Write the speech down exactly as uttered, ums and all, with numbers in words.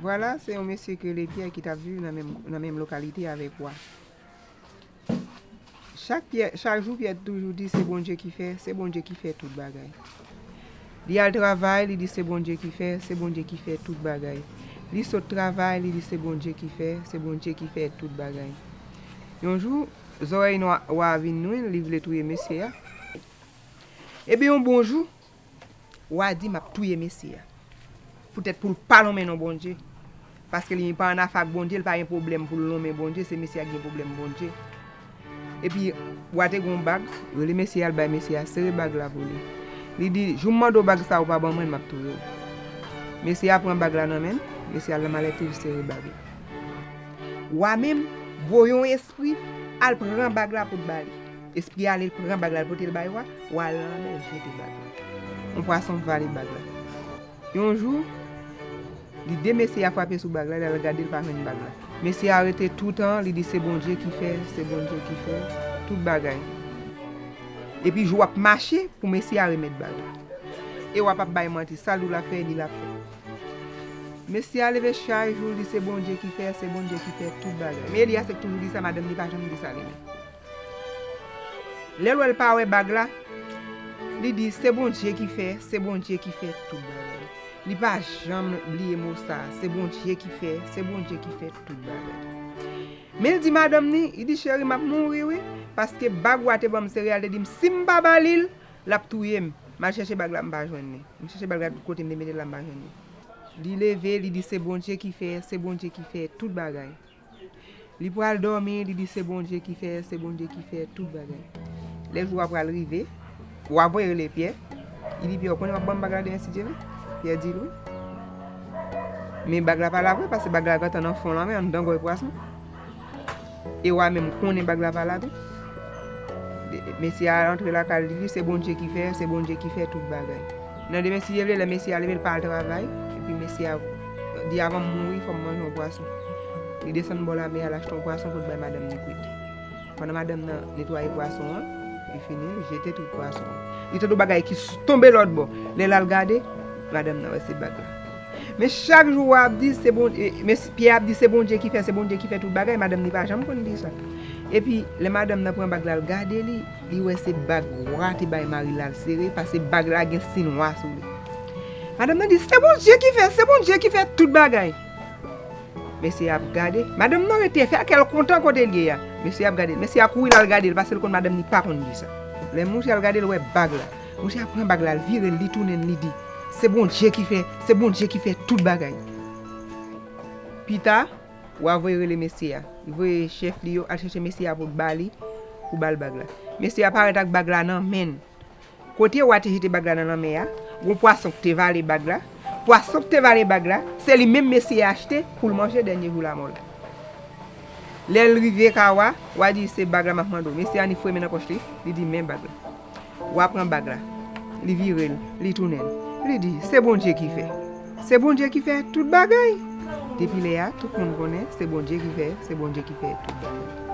Vwala, se yon mesye ki rele Pyè ki t ap viv nan menm, nan menm lokalite avèk wa. Chak Pyè, chak jou Pyè toujou di se Bondye ki fè, se Bondye ki fè tout bagay. Li al travay, li di se Bondye ki fè, se Bondye ki fè tout bagay. Li sot travay, li di se Bondye ki fè, se Bondye ki fè tout bagay. Yon jou, zòrèy nwa wa a vin nwi l, li vle touye mesye a. Epi yon bon jou, wa di, "M ap touye mesye a." Poutèt pou l pa lonmen non Bondye. Paske li pa ann afè ak Bondye, li pa gen pwoblèm pou l lonmen Bondye, se mesye a ki gen pwoblèm Bondye. Epi, wa te gen yon bag, yo rele mesye a, al bay mesye a, sere bag la pou li. Li di, "Jou m mande w bag sa, ou pa ban mwen l, m ap touye w." Mesye a pran bag la nan men l, mesye a al nan malèt li, li sere bag la. Wa menm voye yon espri al pran bag la pou l ba li. Espri a ale, l pran bag la, l pote l bay wa, wa al nan lanmè, l jete bag la. Yon pwason vale bag la. Yon jou, li de mesye a frape sou bag la, l al gade, l pa jwenn bag la. Mesye a rete toutan, li di se Bondye ki fè, se Bondye ki fè tout bagay. Epi jou ap mache pou mesye a remèt bag la. E wa p ap bay manti, sa l di w l ap fè, li l ap fè. Mesye a leve chak jou, li di se Bondye ki fè, se Bondye ki fè tout bagay. Men Eliyas ki toujou di sa, madanm li pa janm di sa li menm. Lè l wè l pa wè bag la, li di se Bondye ki fè, se Bondye ki fè tout bagay. Li pa janm bliye mo sa, se Bondye ki fè, se Bondye ki fè tout bagay. Men l di madanm ni, li di cheri, m ap mouri wi, paske bag wa te ban m, se reyèl te di m, si m pa ba li l, l ap touye m. M al chèche bag la, m pa jwenn li. M chèche bag la tout kote, m te mete l la, m pa jwenn li. Li leve, li di se Bondye ki fè, se Bondye ki fè tout bagay. Li pral dòmi, li di se Bondye ki fè, se Bondye ki fè tout bagay. Lè jou a pral rive, wa voye rele Pyè. Li di Pyè, ou konnen w ap ban m bag la demen si Dye vle? Pyè di l wi. Men bag la pa la vre, paske bag la gentan nan fon lanmè, anndan gòy pwason. E wa menm konnen bag la pa la tou. Mesye a rantre lakay li, li di se Bondye ki fè, se Bondye ki fè tout bagay. Nan demen si Dye vle, lè mesye a leve, l pa al travay. Epi mesye a di avan m mouri, fò m manje yon pwason. Li desann bò lamè a, l achte yon pwason pou l bay madanm ni kwit. Pandan madanm nan netwaye pwason an, li fini, li jete tout pwason an. Li tande yon bagay ki s- tonbe lòt bò. Lè l al gade, madanm nan wè se bag la. Men chak jou wa ap di se Bon, e, men Pyè ap di se Bondye ki fè, se Bondye ki fè tout bagay, madanm ni pa janm konn di sa. Epi lè madanm nan pran bag la, l gade li, li wè se bag wa te bay mari l al sere, paske bag la gen siy wa sou li. Madanm nan di se Bondye ki fè, se Bondye ki fè tout bagay. Mesye a ap gade. Madanm nan rete fè kè l kontan kote l ye a. Mesye a ap gade l. Mesye a kouri l al gade l, paske l konn madanm ni pa konn di sa. Lè mouche al gade l, wè bag la. Mouche a pran bag la, l vire l, li tounen l, li di se Bondye ki fè, se Bondye ki fè tout bagay. Pita, wa voye rele mesye a. Li voye chèf li yo al chèche mesye a pou l ba li, pou ba l bag la. Mesye a parèt ak bag la nan men l. Kote wa te jete bag la nan lanmè a, gon pwason ki te vale bag la. Pwason ki te vale bag la, se li menm mesye a achte pou l manje dènye jou lamò l. Lè l rive ka wa, wa di se bag la m ap mande w. Mesye a ni fouye men nan pòch li, li di men bag la. Wa pran bag la, li vire l, li tounen l. Li di se Bondye ki fè. Se Bondye ki fè tout bagay. Depi lè a, tout moun konnen se Bondye ki fè, se Bondye ki fè tout bagay.